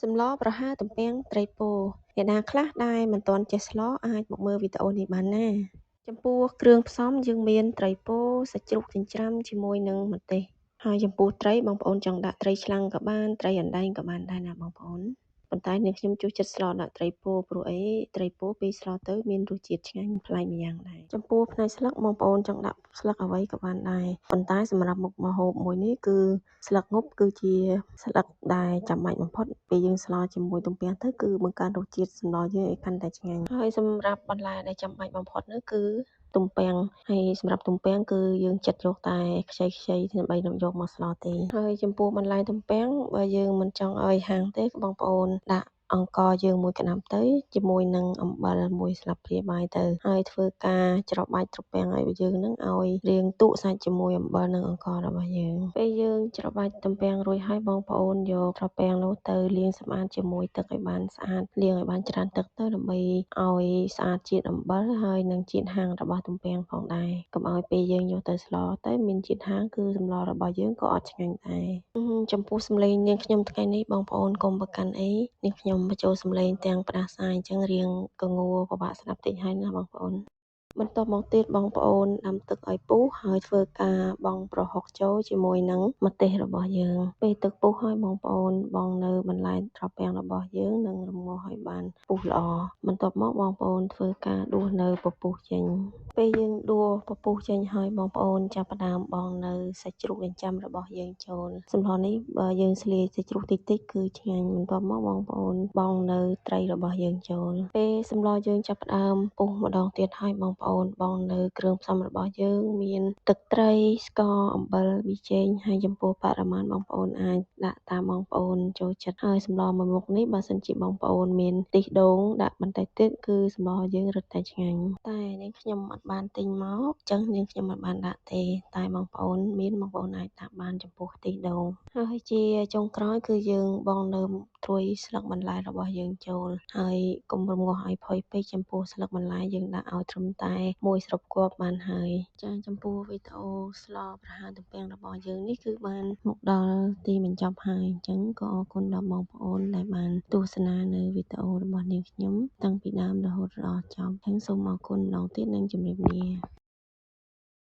សម្លប្រហើរទំពាំងត្រីពោអ្នកណាខ្លះដែលមិនទាន់ចេះស្លអាចមកមើលវីដេអូនេះបានណាចំពោះគ្រឿងផ្សំយើងមានត្រីពោសាច់ជ្រូកចិញ្ច្រាំជាមួយនឹងម្ទេសហើយចំពោះត្រីបងប្អូនចង់ដាក់ត្រីឆ្លាំងក៏បានត្រីអណ្ដែងក៏បានដែរណាបងប្អូនប៉ុន្តែនាងខ្ញុំចូលចិត្តស្លដាក់ត្រីពោព្រោះអីត្រីពោពេលស្លទៅមានរសជាតិឆ្ងាញ់ប្លែកម្យ៉ាងដែរចំពោះផ្នែកស្លឹកបងប្អូនចង់ដាក់ស្លឹកអ្វីក៏បានដែរប៉ុន្តែសម្រាប់មុខម្ហូបមួយនេះគឺស្លឹកងប់គឺជាស្លឹកដែលចាំបាច់បំផុតពេលយើងស្លជាមួយទំពាំងទៅគឺបង្កើនរសជាតិសម្លយើងឲ្យកាន់តែឆ្ងាញ់ហើយសម្រាប់បន្លែដែលចាំបាច់បំផុតនោះគឺទំពាំងហើយសម្រាប់ទំពាំងគឺយើងចិត្តយកតែខ្ចីខ្ចីដើម្បីនឹងយកមកស្លទេហើយចំពោះបន្លែទំពាំងបើយើងមិនចង់ឲ្យហាងទេបងប្អូនដាក់អង្ករយើងមួយក្តាប់ទៅជាមួយនឹងអំបិលមួយស្លាបព្រាបាយទៅហើយធ្វើការច្របាច់ត្រពាំងឲ្យយើងនឹងឲ្យរាងទក់សាច់ជាមួយអំបិលនិងអង្កររបស់យើងពេលយើងច្របាច់ទំពាំងរួចហើយបងប្អូនយកត្រពាំងនោះទៅលាងសម្អាតជាមួយទឹកឲ្យបានស្អាតលាងឲ្យបានច្រើនទឹកទៅដើម្បីឲ្យស្អាតជាតិអំបិលហើយនិងជាតិហាងរបស់ទំពាំងផងដែរកុំឲ្យពេលយើងយកទៅស្លទៅមានជាតិហាងគឺសម្លរបស់យើងក៏អត់ឆ្ងាញ់ដែរចំពោះសំឡេងនាងខ្ញុំថ្ងៃនេះបងប្អូនកុំប្រកាន់អីនាងខ្ញុំបញ្ចូលសំឡេងទាំងផ្ដាសាយអញ្ចឹងរៀងកងួរពិបាកស្ដាប់តិចហើយណាបងប្អូនបន្ទាប់មកទៀតបងប្អូនដាំទឹកឲ្យពុះហើយធ្វើការបង់ប្រហុកចូលជាមួយនឹងម្ទេសរបស់យើងពេលទឹកពុះហើយបងប្អូនបង់នៅបន្លែត្រពាំងរបស់យើងនិងរំងាស់ឲ្យបានពុះល្អបន្ទាប់មកបងប្អូនធ្វើការដួសនៅពពុះចេញពេលយើងដួសពពុះចេញហើយបងប្អូនចាប់ផ្ដើមបង់នៅសាច់ជ្រូកចិញ្ច្រាំរបស់យើងចូលសម្លនេះបើយើងស្លាយសាច់ជ្រូកតិចតិចគឺឆ្ងាញ់បន្ទាប់មកបងប្អូនបង់នៅត្រីរបស់យើងចូលពេលសម្លយើងចាប់ផ្ដើមពុះម្ដងទៀតហើយបងប្អូនបង់នៅគ្រឿងផ្សំរបស់យើងមានទឹកត្រីស្ករអំបិលប៊ីចេងហើយចំពោះបរិមាណបងប្អូនអាចដាក់តាមបងប្អូនចូលចិត្តហើយសម្លមួយមុខនេះបើសិនជាបងប្អូនមានខ្ទិះដូងដាក់បន្តិចទៀតគឺសម្លយើងរឹតតែឆ្ងាញ់តែនាងខ្ញុំអត់បានទិញមកអញ្ចឹងនាងខ្ញុំអត់បានដាក់ទេតែបងប្អូនមានបងប្អូនអាចដាក់បានចំពោះខ្ទិះដូងហើយជាចុងក្រោយគឺយើងបង់នៅត្រួយស្លឹកបន្លែរបស់យើងចូលហើយកុំរំងាស់ឲ្យផុយពេកចំពោះស្លឹកបន្លែយើងដាក់ឲ្យត្រឹមតែមួយស្រូបគ្រាប់បានហើយចាចំពោះវីដេអូស្លប្រហើរទំពាំងរបស់យើងនេះគឺបានមកដល់ទីបញ្ចប់ហើយអញ្ចឹងក៏អរគុណដល់បងប្អូនដែលបានទស្សនានៅវីដេអូរបស់នាងខ្ញុំតាំងពីដើមរហូតដល់ចប់អញ្ចឹងសូមអរគុណម្ដងទៀតនិងជម្រាបលា។